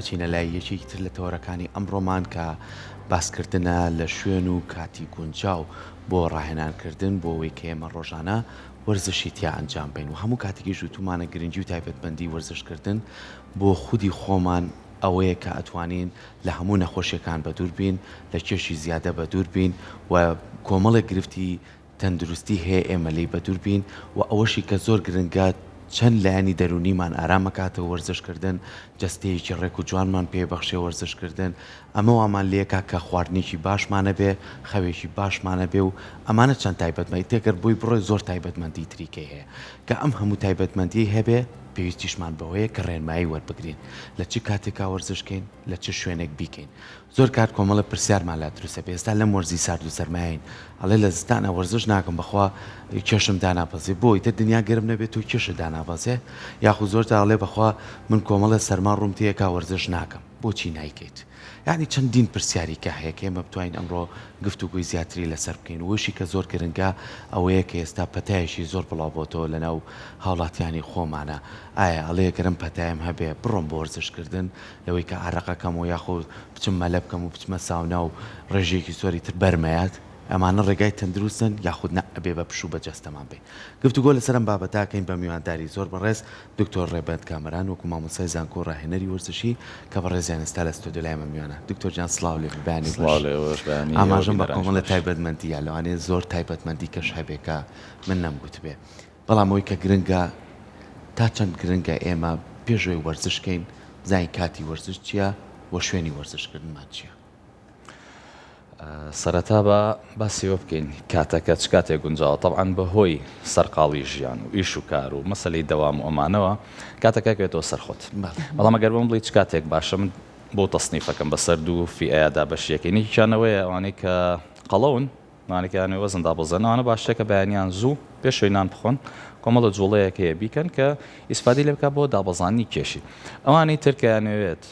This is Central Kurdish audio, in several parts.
ئەچینە لای یەکێکی تر لە تەوەرەکانی ئەمڕۆمان کە باسکردنە لە شوێن و کاتی گونجاو بۆ ڕاهێنانکردن بۆ ئەوەی کە ئێمە ڕۆژانە وەرزشی تیا ئەنجام بەین و هەموو کاتێکیش وتومانە گرنگی و تایبەتمەندی وەرزشکردن بۆ خودی خۆمان ئەوەیە کە ئەتوانین لە هەموو نەخۆشیەکان بەدوور بین، لە کێشی زیادە بەدوور بین و کۆمەڵێک گرفتی تەندروستی هەیە ئێمە لێی بەدوور بین و ئەوەشی کە زۆر گرنگە چەند لایەنی دەروونیمان ئارام ئەکاتەوە وەرزش کردن، جەستەیەکی ڕێک و جوانمان پێ بەخشێ وەرزش کردن، ئەمە وامان لێکا کە خواردنێکی باشمان هەبێ، خەوێکی باشمان هەبێ و ئەمانە چەند تایبەتمەندی تێکەر بۆی بڕۆی زۆر تایبەتمەندی تریکەی هەیە کە ئەم هەموو تایبەتمەندیەی هەبێ پێویستیشمان بەوەیە کە ڕێنمایی وەربگرین لە چ کاتێکا وەرزش کەین لە چ شوێنێک بیکەین زۆر کات کۆمەڵێ پرسیارمان لا دروست ئەبێ ئێستا لەم وەرزی سارد و سەرمایەین ئەڵێ لە زستانا وەرزش ناکەم بەخوا کێشم دانابەزێ بۆ ئیتر دنیا گەرم نەبێت تۆ کێشت دانابەزێ یاخود زۆر جار ئەڵێ بەخوا من کۆمەڵێ سەرما ڕووم تێکا وەرزش ناکەم بۆچی نایکەیت یانی چەندین پرسیاری کە هەیە کە ئێمە بتوانین ئەمڕۆ گفتوگۆی زیاتری لەسەر بکەین وەشی کە زۆر گرنگە ئەوەیە کە ئێستا پەتایەکی زۆر بڵاو بۆتەوە لەناو هاوڵاتیانی خۆمانە ئایا ئەڵێ گەر ئەم پەتایەم هەبێ بڕۆم بۆ وەرزشکردن لەوەی کە ئارەقەکەم و یاخۆ بچم مەلە بکەم و بچمە ساونا و ڕێژەیەکی زۆری تر بەرمەیات ئەمانە ڕێگای تەندروستن یاخود نا ئەبێ بە پشوو بە جەستەمان بین گفتوگۆ لەسەر ئەم بابەتە ئەکەین بە میوانداری زۆر بەڕێز دکتۆر ڕێبەند کامەران وەکو مامۆستای زانکۆ و ڕاهێنەری وەرزشی کە بەڕێزیان ئێستا لە ستۆدیۆ لای ئێمە میوانە دکتۆر گیان سڵاو لێ بێ بەیانی باش سڵاو لێوەش بەیانی ئێوە ئاماژەم بە بینەرانیش کۆمەڵێ باش. تایبەتمەندی یا لەوانەیە زۆر تایبەتمەندی کەش هەبێ کە من نەمگوتبێ بەڵام ئەوەی کە گرنگە تا چەند گرنگە ئێمە پێش ئەوەی وەرزش کەین بزانین کاتی وەرزش چییە و شوێنی وەرزشکردنمان چییە؟ سەرەتا با باسی ئەوە بکەین کاتەکە چ کاتێک گونجاوە، تەبعەن بە هۆی سەرقاڵی ژیان و ئیش و کار و مەسەلەی دەوام و ئەمانەوە کاتەکە ئەکەوێتەوە سەر خۆت، بەڵام ئەگەر بۆم بڵێی چ کاتێک باشە من بۆ تەسنیفەکەم بەسەر دوو فیئەیا دابەشی ئەکەین، یەکێکیان ئەوەیە ئەوانەی کە قەڵەون، ئەوانەی کە یانەوێ وەزن دابەزێنن ئەوانە باشترە کە بەیانیان زوو پێش ئەوەی نان بخۆن کۆمەڵە جوڵەیەک هەیە بیکەن کە ئیسفادەی لێ بکات بۆ دابەزاندنی کێشی. ئەوانەی تر کە یانەوێت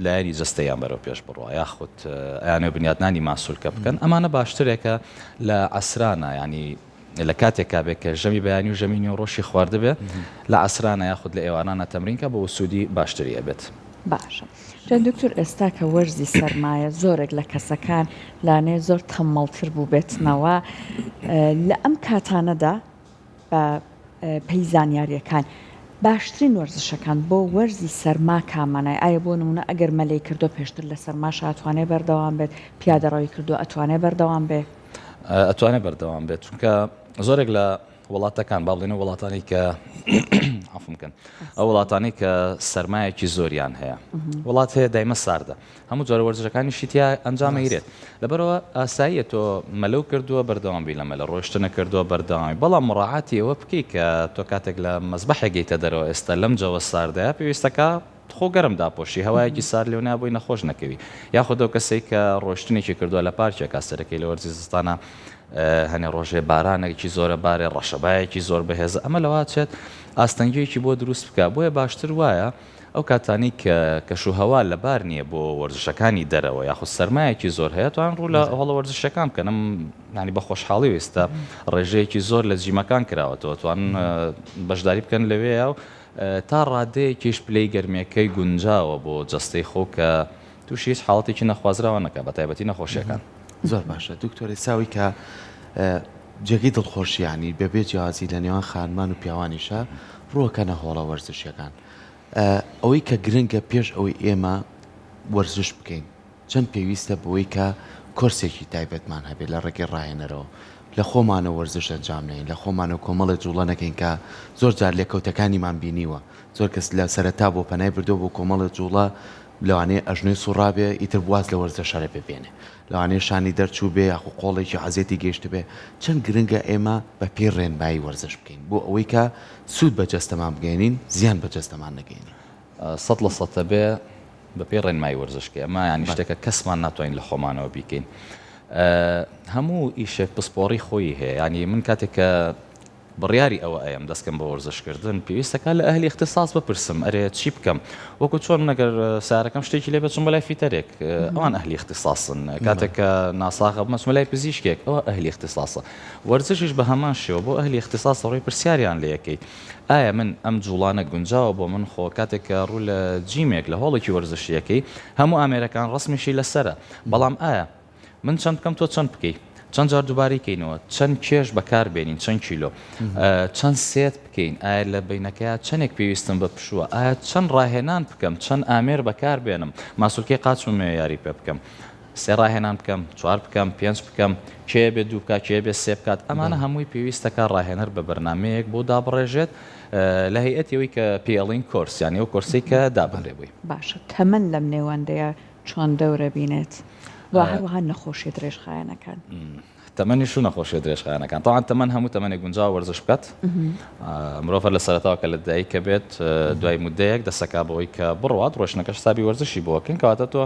لایەنی جەستەیان بەرەو پێش بڕوا یاخود ئەیانەوێ بنیاتنانی ماسولکە بکەن ئەمانە باشترە کە لە عەسرانە یانی لە کاتێکا بێ کە ژەمی بەیانی و ژەمی نیوەڕۆشی خواردبێ لە عەسرانە یاخود لە ئێوارانە تەمرین کە بۆ سوودی باشتری ئەبێت. باشە جا دکتۆر ئێستا کە وەرزی سەرمایە زۆرێک لە کەسەکان لانەیە زۆر تەممەڵتر بووبێتنەوە لە ئەم کاتانەدا بە پێی زانیاریەکان باشترین وەرزشەکان بۆ وەرزی سەرما کامانە ئایا بۆ نمونە ئەگەر مەلەی کردو پێشتر لە سەرماشا ئەتوانێ بەردەوام بێت پیادەڕەوی کردو ئەتوانێ بەردەوام بێ؟ ئەتوانێ بەردەوام بێت چونکە زۆرێک لە وڵاتەکان با بڵێن وڵاتانی کە عەفوم بکەن ئەو وڵاتانی کە سەرمایەکی زۆریان هەیە وڵات هەیە دایمە ساردە هەموو جۆرە وەرزشەکانیشی تیا ئەنجام ئەگرێت لەبەرئەوە ئاساییە تۆ مەلەو کردووە بەردەوام بی لە مەلە ڕۆیشتنە کردووە بەردەوامی بەڵام مڕاعاتی ئەوە بکەی کە تۆ کاتێک لە مەزبەحێک گەیتە دەرەوە ئێستا لەم جەوە ساردەیە پێویستەکە خۆ گەرم داپۆشی هەوایەکی سارد لێو نابووی نەخۆش نەکەوی یاخود ئەو کەسەی کە ڕۆیشتنێکی کردووە لە پارکێکا سەرەکەی لە وەرزی زستانە هەنێ ڕۆژێ بارانێکی زۆرە بارێ ڕەشەبایەکی زۆر بەهێزە ئەمە لەوا چێت ئاستەنگیەکی بۆ دروست بکە بۆیە باشتر وایە ئەو کاتانەی کە کەشوهەوا لەبار نییە بۆ وەرزشەکانی دەرەوە یاخود سەرمایەکی زۆر هەیە توان ڕوو لە هۆڵە وەرزشەکان بکەن ئەم یانی بە خۆشحاڵی و ئێستا ڕێژەیەکی زۆر لە جیمەکان کراوەتەوە توان بەشداری بکەن لەوێ و تا ڕادەیەکیش پلەی گەرمیەکەی گونجاوە بۆ جەستەی خۆ کە تووشی هیچ حاڵەتێکی نەخوازراوە نەکا بە تایبەتی نەخۆشیەکان. زۆر باشە دکتۆر ئێستا کە جێگەی دڵخۆشی یانی بەبێ جیاوازی لە نێوان خانمان و پیاوانیشە ڕووەکەنە هۆڵە وەرزشیەکان ئەوەی کە گرنگە پێش ئەوەی ئێمە وەرزش بکەین چەند پێویستە بەوەی کە کۆرسێکی تایبەتمان هەبێت لە ڕێگەی ڕاهێنەرەوە لە خۆمانەوە وەرزش ئەنجام نەین لە خۆمانەوە کۆمەڵێ جوڵە نەکەین کە زۆر جار لێکەوتەکانیمان بینیوە زۆر کەس لە سەرەتا بۆ پەنای بردووە بۆ کۆمەڵێ جوڵە لەوانەیە ئەژنۆی سوڕابێ ئیتر واز لە وەرزشەرە بێ بێنێ لەوانەیە شانی دەرچووبێ یاخۆ قۆڵێکی عەزێتی گەیشتبێ چەند گرنگە ئێمە بە پێی ڕێنمایی وەرزش بکەین بۆ ئەوەی کە سوود بە جەستەمان بگەیەنین زیان بە جەستەمان نەگەیەنین. 100% ئەبێ بە پێی ڕێنمایی وەرزش کەی ئەمە یانی شتێکە کەسمان ناتوانین لە خۆمانەوە بیکەین هەموو ئیشێک پسپۆڕی خۆی هەیە یانی من کاتێک کە. بڕیاری ئەوە ئەیەم دەستکەم بە وەرزش کردن پێویستەکا لە ئەهلی ئیختیساس بپرسم ئەرێ چی بکەم وەکو چۆن من ئەگەر سەیارەکەم شتێکی لێ بێت چووم بە لای فیتەرێک ئەوان ئەهلی ئیختیساسن کاتێک کە ناساغە بمە چوومە لای پزیشکێک ئەوە ئەهلی ئیختیساسە وەرزشیش بە هەمان شێوە بۆ ئەهلی ئیختیساس ڕۆی پرسیاریان لێ ئەکەیت ئایا من ئەم جوڵانە گونجاوە بۆ من خۆ کاتێک کە ڕوو لە جیمێک لە هۆڵێکی وەرزشیەکەی هەموو ئامێرەکان ڕەسمیشی لەسەرە بەڵام ئایا من چەند بکەم تۆ چەند بکەی چەند جار دووبارەی کەینەوە چەند کێش بەکار بێنین چەند کیلۆ چەند set بکەین ئایا لە بینەکەیا چەندێک پێویستم بە پشووە ئایا چەند ڕاهێنان بکەم چەند ئامێر بەکار بێنم ماسولکەی قاچم یاری پێ بکەم سێ ڕاهێنان بکەم چوار بکەم پێنج بکەم کێ بێ دوو بکات کێ بێ سێ بکات ئەمانە هەمووی پێویستەکە ڕاهێنەر بە بەرنمەیەک بۆ دابڕێژێت لە هەیئەتی ئەوەی کە پێی ئەڵین کۆرس یانی ئەو کۆرسەی کە دابنرێ بۆی. باشە تەمەن لەم نێوەندەیا چۆن دەورە بینێت و هەروەها نەخۆشیە درێژخایەنەکان. تەمەنیش و نەخۆشیە درێژخایەنەکان تەوان تەمەن هەموو تەمەنێک گونجاوە وەرزش بکات مرۆڤ هەر لە سەرەتاوە کە لە دایکە بێت دوای مدەیەک دەسەکا بەوەی کە بڕوات ڕۆشنەکەش حسابی وەرزشی بۆ کەن کەواتە تۆ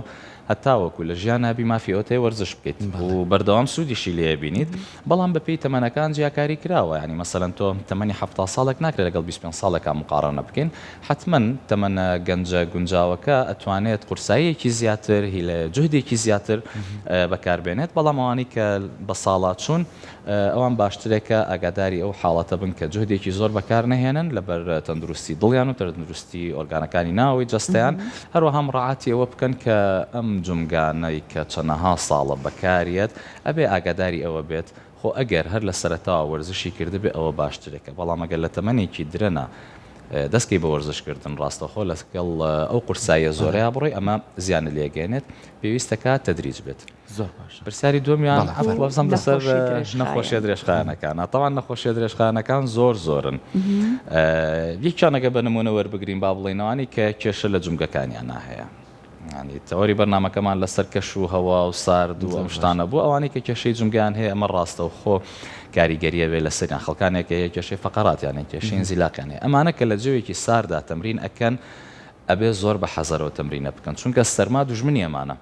هەتاوەکو لە ژیانا بی مافی ئەوەت هەیە وەرزش بکەیت و بەردەوام سوودیشی لێ بینیت بەڵام بەپێی تەمەنەکان جیاکاری کراوە یانی مەسەلەن تۆ تەمەنی 70 ساڵێک ناکرێت لەگەڵ 25 ساڵێکا مقارەنە بکەین حەتمەن تەمەنە گەنجە گونجاوەکە ئەتوانێت قورساییەکی زیاتر هیلە جوهدێکی زیاتر بەکاربێنێت بەڵام ئەوانەی کە بەساڵاچوون ئەوان باشترێکە ئاگاداری ئەو حاڵەتە بن کە جوهدێکی زۆر بەکار نەهێنن لەبەر تەندروستی دڵیان و تەندروستی ئۆرگانەکانی ناوەوەی جەستەیان، هەروەها مڕاعاتی ئەوە بکەن کە ئەم جومگانەی کە چەنەها ساڵە بەکاریەت ئەبێ ئاگاداری ئەوە بێت، خۆ ئەگەر هەر لە سەرەتاوە وەرزشی کردبێ ئەوە باشترێکە، بەڵام ئەگەر لە تەمەنێکی درەنا دەست کەی بە وەرزش کردن ڕاستەوخۆ لەگەڵ ئەو قورساییە زۆرەیا بڕۆی ئەمە زیانت لێگەیەنێت، پێویستە کە تەدریج بێت. زۆر باشە. پرسیاری دووەمیان وابزانم لەسەر نەخۆشیە درێژخایەنەکانە تەوان نەخۆشیە درێژخایەنەکان زۆر زۆرن یەکیان ئەگەر بە نمونە وەربگرین با بڵێین ئەوانەی کە کێشە لە جومگەکانیانا هەیە ینی تەوەری بەرنمەکەمان لەسەر کەش و هەوا و سارد و ئەم شتانە بوو ئەوانەی کە کێشەی جومگەیان هەیە ئەمە ڕاستەوخۆ کاریگەریە بێ لەسەریان خەڵکانێک هەیە کێشەی فەقەراتیان هەیە کێشەی ئینزیلاقیان هەیە ئەمانە کە لە جەوێکی ساردا تەمرین ئەکەن ئەبێ زۆر بە حەزەرەوە تەمرینە بکەن چونکە سەرما دوژمنی ئەمانە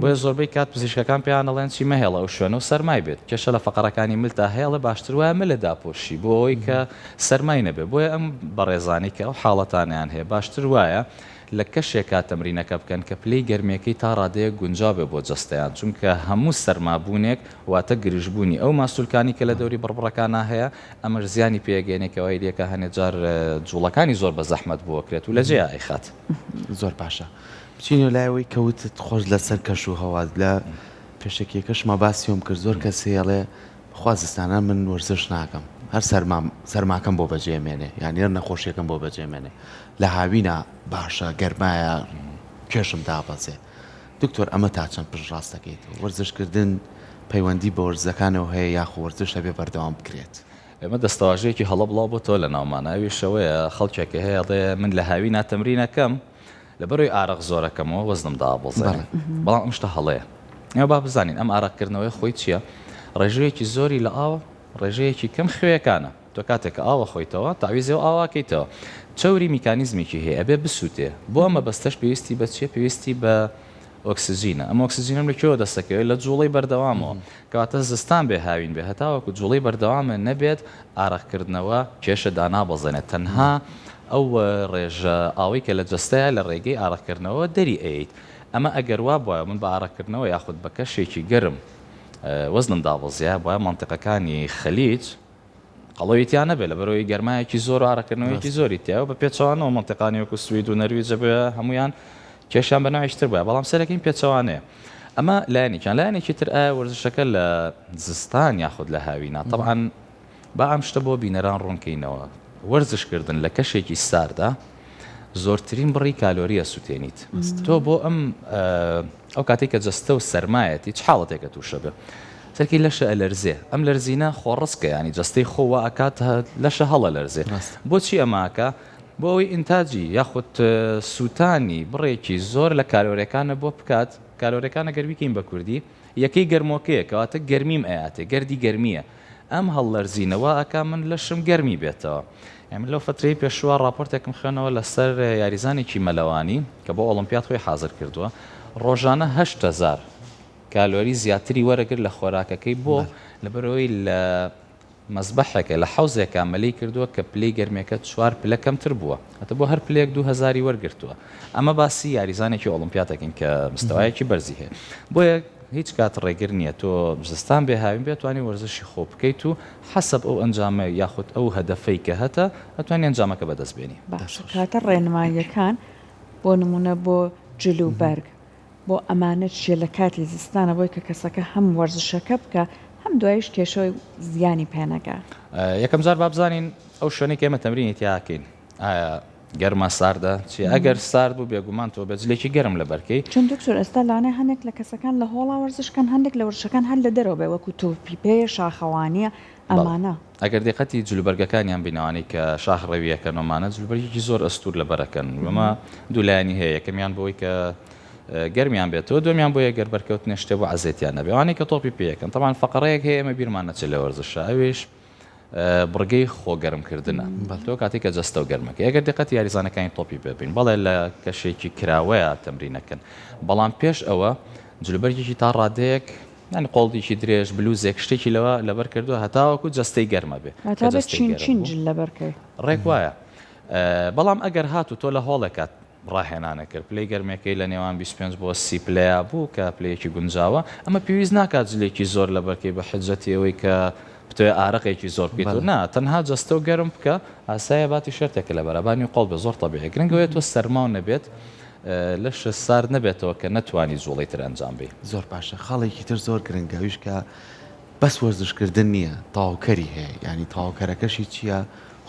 بۆیە زۆربەی کات پزیشکەکان پێیان ئەڵێن چی مەهێڵە ئەو شوێنە و سەرمای بێت، کێشە لە فەقەرەکانی ملتا هەیە ئەڵێ باشتر وایە ملت داپۆشی بۆ ئەوەی کە سەرمای نەبێت، بۆیە ئەم بەڕێزانەی کە ئەو حاڵەتانەیان هەیە باشتر وایە لە کەشێکا تەمرینەکە بکەن کە پلەی گەرمیەکەی تا ڕادەیەک گونجاو بێت بۆ جەستەیان، چونکە هەموو سەرمابوونێک واتە گرژبوونی ئەو ماسولکانی کە لە دەوری بڕبڕەکانا هەیە ئەمەش زیانی پێگەیەنێ کە وای لێکا هەنێ جار جوڵەکانی زۆر بە زەحمەت بۆکرێت و لە جێیا ئەیخات. زۆر باشە بچینە لای ئەوەی کە وتت خۆش لەسەر کەش و هەوا لە پێشەکیەکەشما باسیۆم کرد زۆر کەس هەیە ئەڵێ بەخوا زستانان من وەرزش ناکەم هەر سەرمام سەرماکەم بۆ بەجێ مێنێ یان هەر نەخۆشیەکەم بۆ بەجێ مێنێ لە هاوینە باشە گەرمایە کێشم دابەزێ دکتۆر ئەمە تا چەند پشت ڕاست دەکەیتەوە وەرزشکردن پەیوەندی بە وەرزەکانەوە هەیە یاخۆ وەرزش هەبێ بەردەوام بکرێت؟ ئێمە دەستەواژەیەکی هەڵە بڵاو بۆتەوە لە ناومانە ئەویش ئەوەیە خەڵکێک هەیە ئەڵێ من لە هاوینا تەمرینەکەم لەبەرئەوەی ئارەق زۆرەکەمەوە وەزنم دابەزێنێ بەڵام ئەم شتە هەڵەیە ئێمە با بزانین ئەم ئارەقکردنەوەی خۆی چییە ڕێژەیەکی زۆری لە ئاوە ڕێژەیەکی کەم خوێیەکانە تۆ کاتێک کە ئاوە خۆیتەوە تاویزێ و ئاواکەیتەوە چەوری میکانیزمێکی هەیە ئەبێ بسووتێ بۆ ئەمە بەستەش پێویستی بە چییە پێویستی بە ئۆکسجینە ئەم ئۆکسجینەم لە کوێوە دەست دەکەوێت لە جوڵەی بەردەوامەوە کەواتە زستان بێ هاوین بێ هەتاوەکو جوڵەی بەردەوامە نەبێت ئارەقکردنەوە کێشە دانابەزێنێت تەنها ئەو ڕێژە ئاوەی کە لە جەستەیە لە ڕێگەی ئارەقکردنەوە دەری ئەیەیت ئەمە ئەگەر وابوایە من بە ئارەقکردنەوە یاخود بە کەشێکی گەرم وەزنم دابەزیایە بوایە مەنتیقەکانی خەلیج قەڵەوی تیا نەبێت لەبەرئەوەی گەرمایەکی زۆر و ئارەقکردنەوەیەکی زۆری تیایە و بە پێچەوانەوە مەنتیقانی وەکو سوید و نەرویج بێ هەموویان کێشیان بە نەوعێکی تر بوایە بەڵام سەرەکەین پێچەوانەیە ئەمە لایەنێکیان لایەنێکی تر ئایا وەرزشەکە لە زستان یاخود لە هاوینا تەبعەن با ئەم شتە بۆ بینەران ڕوونکەینەوە وەرزشکردن لە کەشێکی ساردا زۆرترین بڕی کالۆری ئەسوتێنیت تۆ بۆ ئەم ئەو کاتێک کە جەستە و سەرمایەتی چ حاڵەتێکە تووشە بێ سەرکی لەشە ئەلەرزێ ئەم لەرزینە خۆڕسکە ینی جەستەی خۆ وا ئەکات لەشە هەڵە لەرزێ بۆچی ئەماکە بۆ ئەوەی ئینتاجی یاخود سووتانی بڕێکی زۆر لە کالۆرەکانە بۆ بکات کالۆرەکانە گەر بیکەین بە کوردی یەکەی گەرمۆکەیە کەواتە گەرمیم ئەیاتێ گەردی گەرمیە ئەم هەڵلەرزینە وا ئەکا من لەشم گەرمی بێتەوە. یانی من لەو فەترەی پێشووە ڕاپۆرتێکم خوێنەوە لەسەر یاریزانێکی مەلەوانی کە بۆ ئۆڵۆمپیاد خۆی حازر کردووە ڕۆژانە 8000 کالۆری زیاتری وەرەگرت لە خۆراکەکەی بۆ لەبەرئەوەی لە. مەسبەحێکە لە حەوزێکا مەلەی کردووە کە پلەی گەرمیەکە چوار پلە کەمتر بووە واتە بۆ هەر پلەیەک دوو هەزاری وەرگرتووە ئەمە باسی یاریزانێکی ئۆڵۆمپیاد ئەکەین کە مستەوایەکی بەرزی هەیە بۆیە هیچ کات ڕێگر نییە تۆ زستان بێ هاوین بێ توانی وەرزشی خۆ بکەیت و حەسەب ئەو ئەنجامە یاخود ئەو هەدەفەی کە هەتە ئەتوانی ئەنجامەکە بەدەست بێنی. باشە کاتە ڕێنماییەکان بۆ نموونە بۆ جل و بەرگ بۆ ئەمانە چیە لە کاتی زستانە بۆی کە کەسەکە هەم وەرزشەکە بکا هەم دواییش کێشەی زیانی پێ نەگا. یەکەم جار با بزانین ئەو شوێنەی کە ئێمە تەمرینی تیا ئەکەین ئایا گەرمە ساردە چیە ئەگەر سارد بوو بێگومان تۆ بە جلێکی گەرم لەبەر کەی. چون دکتۆر ئێستا لەوانەیە هەندێک لە کەسەکان لە هۆڵا وەرزش کەن هەندێک لە وەرزشەکان هەر لە دەرەوە بێ وەکو تۆپی پێ شاخەوانیە بەڵێ ئەمانە. ئەگەر دیقەتی جلوبەرگەکانیان بین ئەوانەی کە شاخ ڕەویەکەن ئەمانە جلوبەرگێکی زۆر ئەستوور لەبەرەکەن ئەمە دوو لایەنی هەیە یەکەمیان بۆی کە گەرمیان بێتەوە دومیان بۆیە گەر بەرکەوتنێ شتێ بۆ عەزێتیان نەبێ ئەوانەی کە تۆپی پێیەکەن تەمان فەقەڕەیەک هەیە ئێمە بیرمان نەچێت لە وەرزشە ئەویش بڕگەی خۆگەرمکردنە تۆ کاتێک کە جەستە و گەرمەکە ئەگەر دقەتی یاریزانەکانی تۆپی پێ بین بەڵێ لە کەشێکی کراوەیە تەمرینەکەن بەڵام پێش ئەوە جلوبەرگێکی تا ڕادەیەک یانی قۆڵدیکی درێژ بلوزێک شتێکی لەوە لەبەر کردووە هەتاوەکو جەستەی گەرمە بێ کە جەستەی چین چین جل لەبەر کەی ڕێک وایە بەڵام ئەگەر هاتوو تۆ لە هۆڵێکات ڕاهێنانە کرد پلەی گەرمەکەی لە نێوان 25 بۆ 30 پلەیا بوو کە پلەیەکی گونجاوە ئەمە پێویست ناکات جلێکی زۆر لەبەرکەی بە حجەتی ئەوەی کە بتەوێ ئارەقێکی زۆر بکەیت و نا تەنها جەستە و گەرم بکە ئاسایە با تیشێرتێکە لەبەرە با نیو قۆڵ بێ زۆر تەبیعی گرنگ ئەوەیە تۆ سەرماو نەبێت لەشت سارد نەبێتەوە کە نەتوانی جوڵەی تر ئەنجام بەی. زۆر باشە خاڵێکی تر زۆر گرنگە ئەویش کە بەس وەرزش کردن نییە تەواوکەری هەیە یانی تەواوکەرەکەشی چییە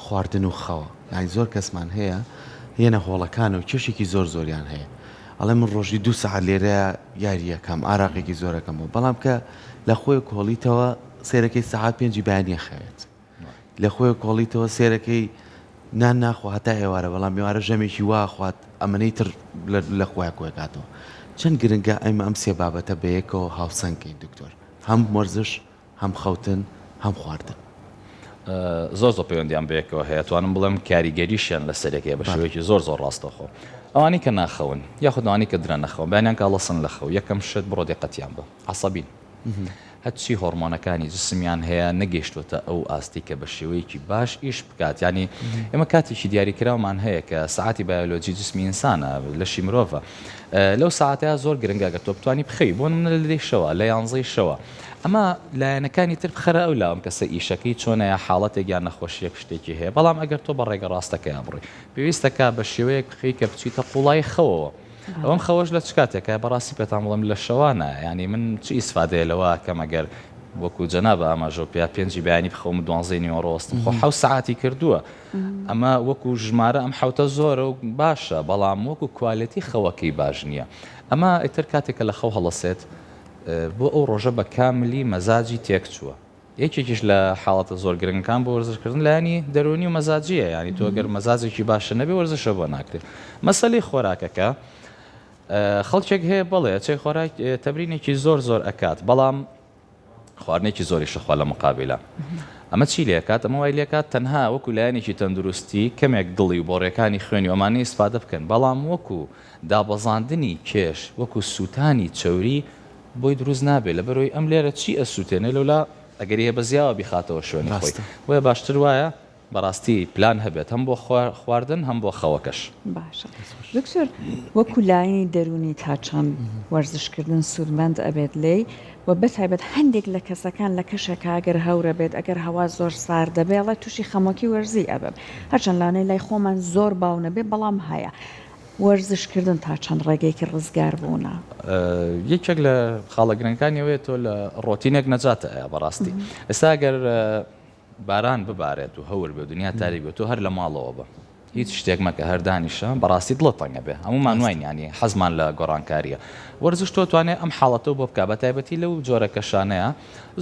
خواردن و خەوە یانی زۆر کەسمان هەیە یەنە هۆڵەکانەوە کێشێکی زۆر زۆریان هەیە ئەڵێ من ڕۆژی دوو سەعات لێرە یاریەکەم ئاراقێکی زۆرەکەمەوە بەڵام کە لە خۆی کۆڵیتەوە سێرەکەی سەعات پێنجی بەیانیە خەوێت لە خۆی کۆڵیتەوە سێرەکەی نان ناخوا هەتا ئێوارە بەڵام ئێوارە ژەمێکی وا خوات ئەمەنەی تر لە خۆیان کۆکاتەوە چەند گرنگە ئەمە ئەم سێ بابەتە بەیەکەوە هاوسەنگ کەین دکتۆر هەم وەرزش هەم خەوتن هەم خواردن. زۆر زۆر پەیوەندیان بەیەکەوە هەیە توانم بڵێم کاریگەریشیان لەسەر یەک هەیە بە شێوەیەکی زۆر زۆر ڕاستەوخۆ ئەوانەی کە ناخەون یاخود ئەوانەی کە درەنگ نەخەون بەیانیان کە هەڵەسن لە خەو یەکەم شت بڕۆ دیقەتیان بە عەسەبین هەرچی هۆڕمۆنەکانی جسمیان هەیە نەگەیشتووەتە ئەو ئاستی کە بە شێوەیەکی باش ئیش بکات یانی ئێمە کاتێکی دیاریکراومان هەیە کە سەعاتی بایۆلۆجی جسمی ئینسانە لەشی مرۆڤە لەو سەعاتەیا زۆر گرنگە گەر تۆ بتوانی بخەوی بۆ نمونە لە دەی شەوە لە یانزەی شەوە ئەمە لایەنەکانی تر بخەرە ئەو لاوە ئەم کەسە ئیشەکەی چۆنە یا حاڵەتێک یان نەخۆشیەک شتێکی هەیە بەڵام ئەگەر تۆ بە ڕێگە ڕاستەکەیا بڕۆی پێویستە کا بە شێوەیەک بخەوی کە بچیتە قوڵایی خەوەوە ئەوم خەوەش لە چ کاتێکە بەڕاستی پێتان بڵێم لە شەوانە یانی من چ ئیسفادەیە لەوە ئەکەم ئەگەر وەکو جەنابە ئاماژەو پێیا پێنجی بەیانی بخەوم و دوانزەی نیوەڕۆ وەستم خۆ حەوت سەعاتی کردووە ئەمە وەکو ژمارە ئەم حەوتە زۆرە و باشە بەڵام وەکو quality خەوەکەی باش نییە ئەمە ئیتر کاتێکە لە خەو هەڵەسێت بۆ ئەو ڕۆژە بە کاملی مەزاجی تێکچووە یەکێکیش لە حاڵەتە زۆر گرنگەکان بۆ وەرزشکردن لایەنی دەروونی و مەزاجییە، یانی تۆ گەر مەزاجێکی باشت نەبێ وەرزشە بۆ ناکرێت. مەسەلەی خۆراکەکە خەڵکێک هەیە بەڵێ ئەچێ خۆراک تەمرینێکی زۆر زۆر ئەکات بەڵام خواردنێکی زۆریش ئەخوا لە مقابیلا. ئەمە چی لێکات؟ ئەمە وای لێکات تەنها وەکو لایەنێکی تەندروستی کەمێک دڵی و بۆڕیەکانی خوێنی و ئەمانەی ئیسفادە بکەن بەڵام وەکو دابەزاندنی کێش وەکو سووتانی چەوری بۆی دروست نابێ لەبەرئەوەی ئەم لێرە چی ئەسوتێنێ لەولا ئەگەری هەیە بە زیاوە بیخاتەوە شوێنی خۆی ڕاستە. بۆیە باشتر وایە بەڕاستی پلان هەبێت هەم بۆ خواردن هەم بۆ خەوەکەش. باشە دکتۆر وەکو لایەنی دەروونی تا چەند وەرزش کردن سوودمەند ئەبێت لێی و بەتایبەت هەندێک لە کەسەکان لە کەشێکا ئەگەر هەورە بێت ئەگەر هەوا زۆر ساردە بێ ئەڵێ تووشی خەمۆکی وەرزی ئەبم هەرچەند لەوانەیە لای خۆمان زۆر باو نەبێ بەڵام هەیە وەرزش کردن تا چەند ڕێگەیەکی ڕزگار بوونە؟ یەکێک لە خاڵە گرنگەکانی ئەوەیە تۆ لە ڕۆتینێک نەجاتە ئەیا بەڕاستی ئێستا گەر باران ببارێت و هەور بێ دنیا تاریک بێت تۆ هەر لە ماڵەوە بە هیچ شتێک مەکە هەر دانیشە بەڕاستی دڵت تەنگە بێ هەمومان واین ینی حەزمان لە گۆڕانکاریە وەرزش تۆ توانێت ئەم حاڵەتەوە بۆ بکە بە تایبەتی لەو جۆرە کەشانەیە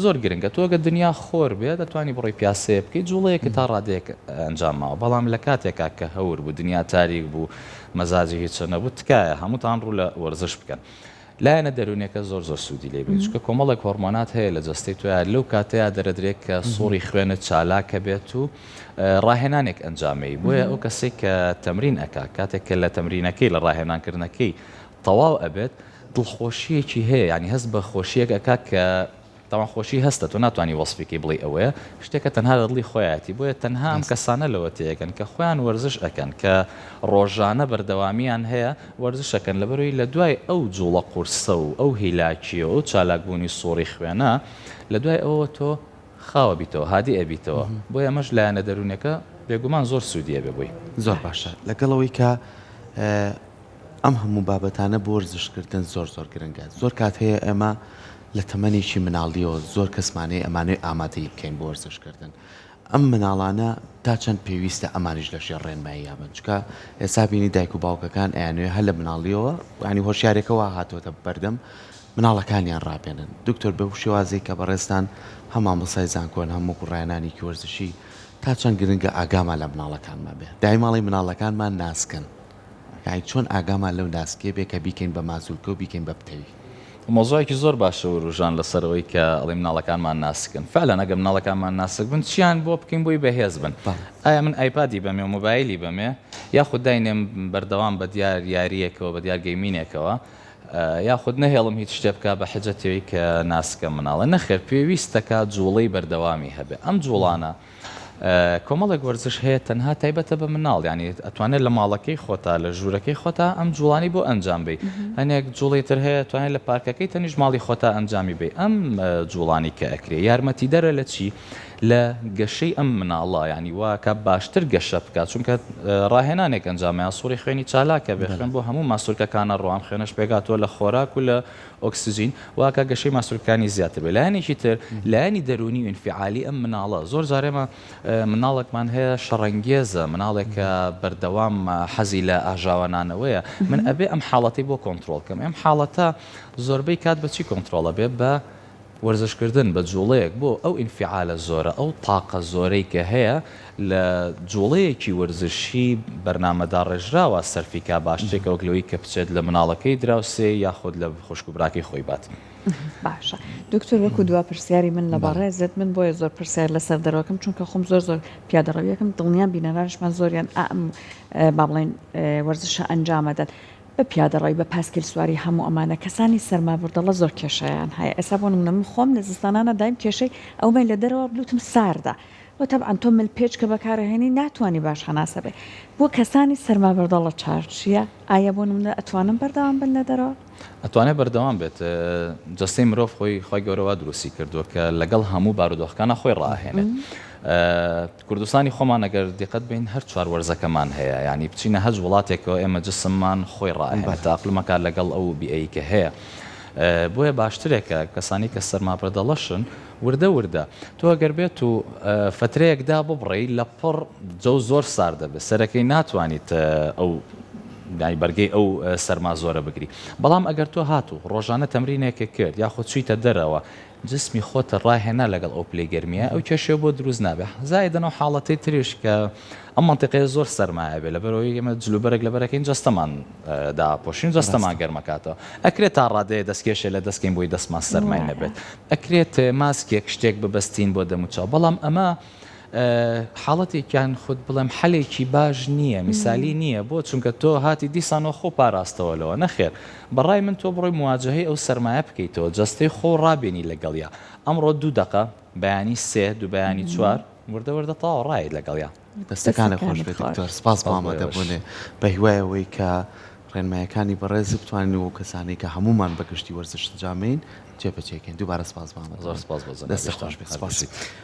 زۆر گرنگە تۆ گەر دنیا خۆر بێ دەتوانی بڕۆی پیاسەیە بکەی جوڵەیەکت تا ڕادەیەک ئەنجام ماوە بەڵام لە کاتێکا کە هەور بوو دنیا تاریک بوو مەزاجی هیچە نەبوو تکایە هەمووتان ڕوو لە وەرزش بکەن لایەنە دەروونیەکە زۆر زۆر سوودی لێ بینی چونکە کۆمەڵێک هۆرمۆنات هەیە لە جەستەی تۆیا لەو کاتەیا دەرەدرێت کە سوڕی خوێنت چالاکە بێت و ڕاهێنانێک ئەنجامەی بۆیە ئەو کەسێک کە تەمرین ئەکا کاتێک کە لە تەمرینەکەی لە ڕاهێنانکردنەکەی تەواو ئەبێت دڵخۆشییەکی هەیە یانی هەست بە خۆشییەک ئەکا کە. تاوان خۆشی هەستە تۆ ناتوانی وەسفی کەی بڵێی ئەوەیە شتێکە تەنها لە دڵی خۆیەتی بۆیە تەنها ئەم کەسانە لەوە تێئەگەن کە خۆیان وەرزش ئەکەن کە ڕۆژانە بەردەوامیان هەیە وەرزش ئەکەن لەبەرئەوەی لە دوای ئەو جوڵە قورسە و ئەو هیلاکیە و ئەو چالاکبوونی سوڕی خوێنە لە دوای ئەوەوە تۆ خاو ئەبیتەوە هادی ئەبیتەوە بۆیە ئەمەش لایەنە دەروونیەکە بێگومان زۆر سوودی ئەبێ بۆی. زۆر باشە لەگەڵ ئەوەی کە ئەم هەموو بابەتانە بۆ وەرزشکردن زۆر زۆر گرنگە زۆر کات هەیە ئێمە لە تەمەنێکی مناڵیەوە زۆر کەسمان هەیە ئەمانەوێ ئامادەی بکەین بۆ وەرزشکردن ئەم مناڵانە تا چەند پێویستە ئەمانیش لە ژێر ڕێنماییا بن چونکە ئێستا بینی دایک و باوکەکان ئەیانەوێ هەر لە مناڵیەوە یانی هۆشیارێکە وا هاتۆتە بەردەم مناڵەکانیان ڕابێنن دکتۆر بەو شێوازەی کە بەڕێزتان هەم مامۆستای زانکۆن هەم وەکو ڕاهێنانێکی وەرزشی تا چەند گرنگە ئاگامان لە مناڵەکانمان بێ دایم ئەڵێی مناڵەکانمان ناسکن یانی چۆن ئاگامان لەو ناسکیە بێ کە بیکەین بە مازولکە و بیکەین بە پتەوی. مەوزوعێکی زۆر باشە وروژان لەسەر ئەوەی کە ئەڵێی مناڵەکانمان ناسکن فعلا ئەگەر مناڵەکانمان ناسک بن چیان بۆ بکەین بۆی بەهێز بن ئایا من ئایپادی بەمێ و مۆبایلی بەمێ یاخود داینێم بەردەوام بە دیار یاریەکەوە بە دیار گەیمینێکەوە یاخود نەهێڵم هیچ شتێ بکا بە حجەتەوەی کە ناسکە مناڵە نەخێر پێویستەکە جوڵەی بەردەوامی هەبێ ئەم جوڵانە کۆمەڵێک وەرزش هەیە تەنها تایبەتە بە مناڵ یانی ئەتوانێت لە ماڵەکەی خۆتا لە ژوورەکەی خۆتا ئەم جوڵانی بۆ ئەنجام بی هەنێک جوڵی تر هەیە توانێت لە پارکەکەی تەنیش ماڵی خۆتا ئەنجامی بی ئەم جوڵانی کە ئەکرێ یارمەتیدەرە لە چی لە گەشەی ئەم مناڵە یانی واکە باشتر گەشە بکات چونکە ڕاهێنانێک ئەنجامیان سوڕی خوێنی چالاکە بێ خوێن بۆ هەموو ماسولکەکانە ڕۆ ئەم خوێنەش پێگاتوە لە خۆراک و لە ئۆکسجین، واکا گەشەی ماسولکەکانی زیاتر بێت. لایەنێکی تر، لایەنی دەروونی و ئینفیعالی ئەم مناڵە، زۆر جار ئێمە مناڵێکمان هەیە شەڕەنگێزە، مناڵێکە بەردەوام حەزی لە ئاژاوەنانەوەیە، من ئەبێ ئەم حاڵەتەی بۆ کۆنتڕۆڵ کەم. ئەم حاڵەتە زۆربەی کات بە چی کۆنتڕۆڵ ئەبێ؟ بە وەرزشکردن، بە جوڵەیەک، بۆ ئەو ئینفیعالە زۆرە، ئەو تاقە زۆرەی کە هەیە لە جوڵەیەکی وەرزشی بەرنامەداڕێژراوە سەرفی کا باشترێکە وەک لەوەی کە بچێت لە مناڵەکەی دراوسێی یاخود لە خوشک و براکەی خۆی بات. باشە دکتۆر وەکو دوا پرسیاری من لە بەڕێزت من بۆیە زۆر پرسیار لەسەر دەرۆکم چونکە خۆم زۆر زۆر پیادەڕەویەکەم دڵنیام بینەرانیشمان زۆریان ئەم با بڵێن وەرزشە ئەنجامەدەن بە پیادەڕەوی بە پاسکیل سواری هەموو ئەمانە کەسانی سەرمابردەڵە زۆر کێشەیان هەیە ئێستا بۆ نمونە من خۆم لە زستانانە دایم کێشەی ئەومەی لە دەرەوە لوتم ساردە وە تەبعەن تۆ مل پێچ کە بەکارئەهێنی ناتوانی باش هەناسە بەی بۆ کەسانی سەرمابردەڵە چار چیە ئایە بۆ نمونە ئەتوانن بەردەوام بن لە دەرەوە؟ ئەتوانێت بەردەوام بێت جەستەی مرۆڤ خۆی خوای گەورە وا دروستی کردووە کە لەگەڵ هەموو بارودۆخەکانا خۆی ڕائەهێنێت کوردستانی خۆمان ئەگەر دیقەت بین هەر چوار وەرزەکەمان هەیە یانی بچینە هەچ وڵاتێکەوە ئێمە جسممان خۆی ڕائەهێنێت تاقلمەکات لەگەڵ ئەو بیئەی کە هەیە بۆیە باشترێکە کەسانی کە سەرمابردەڵەشن وردە وردە تۆ ئەگەر بێت و فەترەیەک داببڕی لە پڕ جەو زۆر سارد دەبێت سەرەکەی ناتوانیت ئەو یانی بەرگەی ئەو سەرما زۆرە بگری بەڵام ئەگەر تۆ هاتوو ڕۆژانە تەمرینێکت کرد یاخود چویتە دەرەوە جسمی خۆت ڕاهێنا لەگەڵ ئەو پلەی گەرمیە ئەو کێشەیە بۆ دروست نابێ زائیدەن ئەو حاڵەتەی تریش کە ئەم مەنتیقەیە زۆر سەرمایە بێ لەبەرئەوەی ئێمە جلوبەرگ لەبەرەکەین جەستەمان داپۆشین جەستەمان گەرمەکاتەوە ئەکرێت تا ڕادەیە دەستکێشێ لە دەستکەین بۆی دەستمان سەرمای نەبێت ئەکرێت ماسکێک شتێک ببەستین بۆ دەموچاو بەڵام ئەمە حاڵەتێکیان خود بڵێم حەلێکی باش نییە میسالی نییە بۆ چونکە تۆ هاتی دیسانەوە خۆ پاراستەوە لەوە نەخێر بەڕای من تۆ بڕۆی مواجهەی ئەو سەرمایە بکەیتەوە جەستەی خۆ ڕابێنی لەگەڵیا ئەمڕۆ دوو دەقە بەیانی سێ دوو بەیانی چوار وردە وردە تەواو ڕایت لەگەڵیا. دەستەکانت خۆش بێت دکتۆر سپاس بۆ ئامادەبوونێ بە هیوای ئەوەی کە ڕێنمایەکانی بەڕێزت بتوانین و کەسانەی کە هەموومان بە گشتی وەرزش ئەنجامەین جێبەجێکەین دووبارە سپاس بۆ ئامادەبوونت. زۆر سپاس بۆ دەستت خۆش بێت جەنابیشتان. سپاس.